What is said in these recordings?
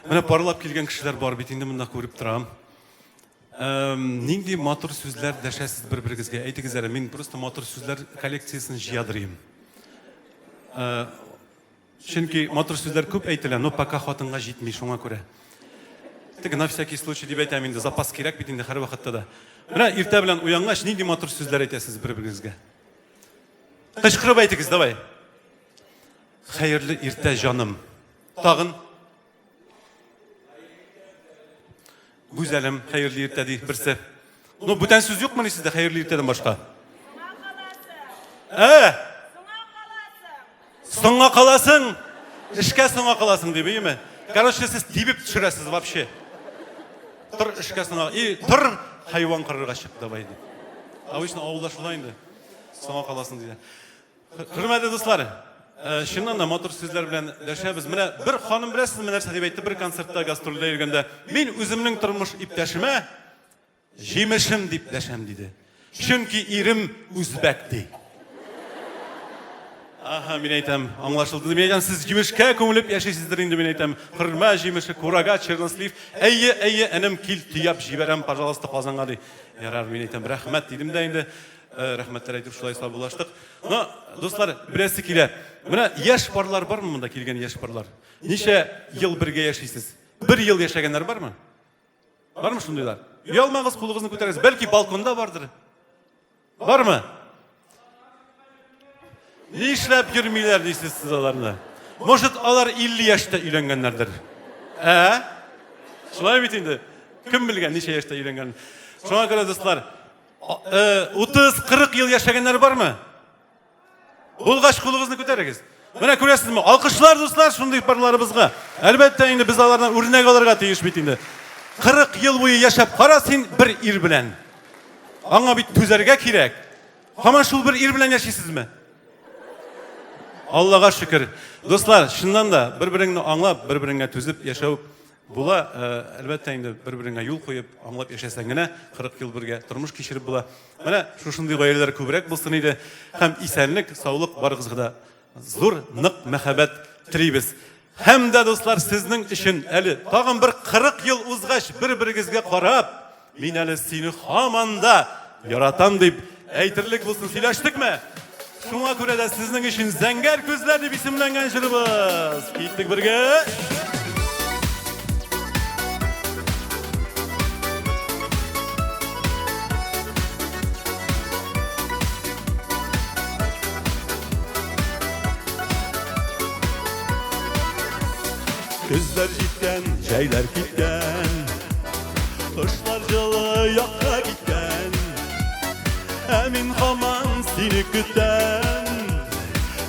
Менә парлап килгән кешеләр бар бит инде монда күреп торам. Нинди матур сүзләр дәшәсез бер-берегезгә? Әйтегез әле, мин просто матур сүзләр коллекциясен җыядыр идем. Чөнки матур сүзләр күп әйтелә, но пока хатынга җитми, шуңа күрә. Теге на всякий случай дип әйтәм инде, запас кирәк бит инде һәрвакытта да. Менә иртә белән уянгач, нинди матур сүзләр әйтәсез бер-берегезгә? Кычкырып әйтегез, давай. Хәерле иртә, җаным. Тагын. Гүзәлем, хәерле иртә ди берсе. Ну, бүтән сүз юкмыни сездә хәерле иртәдән башка? Ә? Соңга каласың. Эшкә соңга каласың дип, әйеме? Короче, сез тибеп төшерәсез вообще. Тор эшкә соңга. И, тор хайван кырырга чык давай дип. Обычно авылда шулай инде. Соңга каласың диләр. Хөрмәтле дуслар, э, чыннан да матур сүзләр белән дәшәбез. Менә бер ханым беләсезме нәрсә дип әйтте бер концертта гастрольдә йөргәндә? Мин үземнең тормыш иптәшемә җимешем дип дәшәм диде. Чөнки ирем үзбәк ди. Аһа, мин әйтәм, аңлашылды. Мин әйтәм, сез җимешкә күмелеп яшисездер инде, мин әйтәм. Хөрмә җимеше, курага, чернослив. Әйе, әйе, энем, кил, төяп җибәрәм, пожалуйста, Казанга ди. Ярар, мин әйтәм, рәхмәт дидем дә инде. Рәхмәтләр әйтеп шулай саубуллаштык. Но, дуслар, беләсе килә. Менә яшь парлар бармы монда килгән яшь парлар? Ничә ел бергә яшисез? Бер ел яшәгәннәр бармы? Бармы шундыйлар? Оялмагыз, кулыгызны күтәрегез. Бәлки балконда бардыр. Бармы? Нишләп йөрмиләр дисез сез аларны? Может, алар 50 яшьтә өйләнгәннәрдер? Ә? Шулай бит инде. Кем белгән ничә яшьтә өйләнгән? Шуңа күрә, дуслар, 30-40 ел яшәгәннәр бармы? Булгач кулыгызны күтәрегез. Менә күрәсезме? Алкышлар, дуслар, шундый парларыбызга. Әлбәттә, инде без алардан үрнәк алырга тиеш бит инде. 40 ел буе яшәп кара син бер ир белән. Аңа бит түзәргә кирәк. Һаман шул бер ир белән яшисезме? Аллага шөкер. Дуслар, чыннан да бер-береңне аңлап, бер-береңә түзеп яшәү була. Әлбәттә инде бер-береңә юл куеп, аңлап яшәсәң генә 40 ел бергә тормыш кичереп була. Менә шушындый гаиләләр күбрәк булсын иде. Һәм исәнлек, саулык барыгызга да зур, нык мәхәббәт телибез. Һәм дә, дуслар, сезнең өчен әле тагын бер 40 ел узгач бер-берегезгә карап, мин әле сине һаман да яратам дип әйтерлек булсын. Сөйләштекме? Шуңа күрә дә сезнең өчен Зәңгәр күзләр дип исемләнгән җырыбыз. Киттек бергә. Көзләр җиткән, җәйләр киткән, Кышлар җылы якка киткән. Ә мин һаман сине көтәм,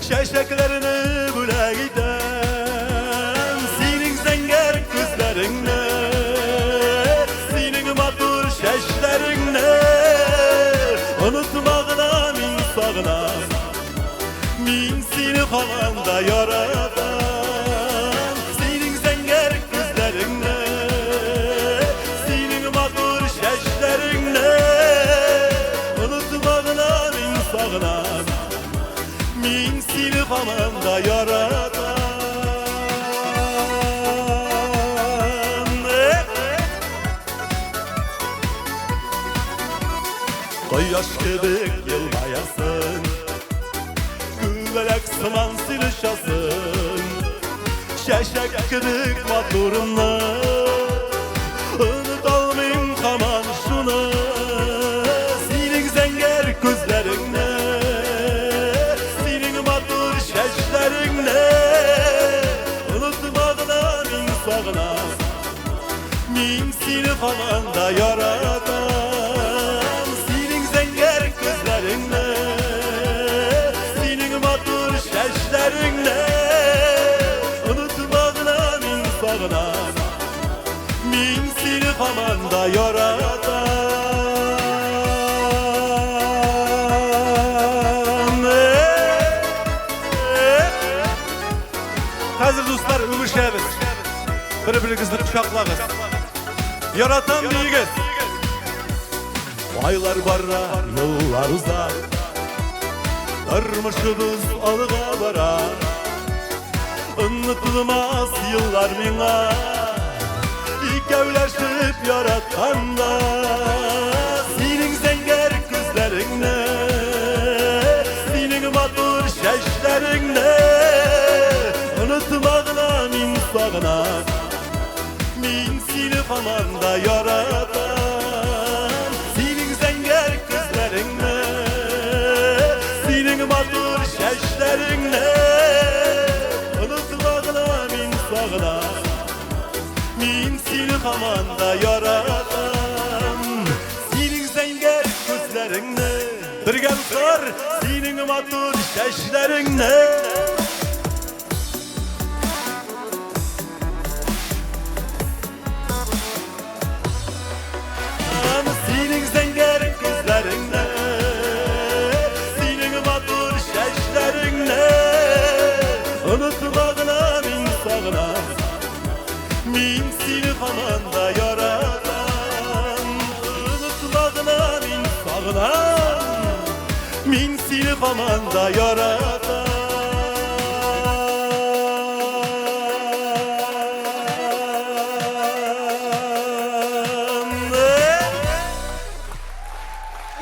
Чәчәкләрне бүләк итәм. Синең зәңгәр күзләреңне, Синең матур чәчләреңне Онытма гына мин сагынам. Мин сине һаман да яратам. Синең зәңгәр күзләреңне, синең матур чәчләреңне онытма гына мин сагынам. Мин сине һаман да яратам. Кояш кебек елмаясың, Күбәләк сыман син очасың, Чәчәк кебек матурымны Оныта алмыйм һаман шуны. Синең зәңгәр күзләреңне, Синең матур чәчләреңне Онытма гына мин сагынам. Мин сине һаман да яратам. Синең зәңгәр күзләреңне, синең матур чәчләреңне онытма гына мин сагынам. Мин сине һаман да яратам. Хәзер, дуслар, үбешәбез. Бер-берегезне кочаклагыз. Яратам диегез. Айлар бара, еллар уза. Тормышыбыз алга бара. Онытылмас еллар миңа. яратканда. Синең зәңгәр күзләреңне, синең матур чәчләреңне онытма гына, мин сагынам. Мин сине һаман да яратам. Синең зәңгәр күзләреңне, синең матур чәчләреңне онытма гына, мин сагынам. Мин сине һаман да яратам. Синең зәңгәр күзләреңне, бергә, дуслар, синең матур чәчләреңне. Синең зәңгәр күзләреңне, синең матур чәчләреңне онытма гына, мин сагынам. Мин сине һаман да яратам. Онытма гына, мин сагынам. Мин сине һаман да яратам.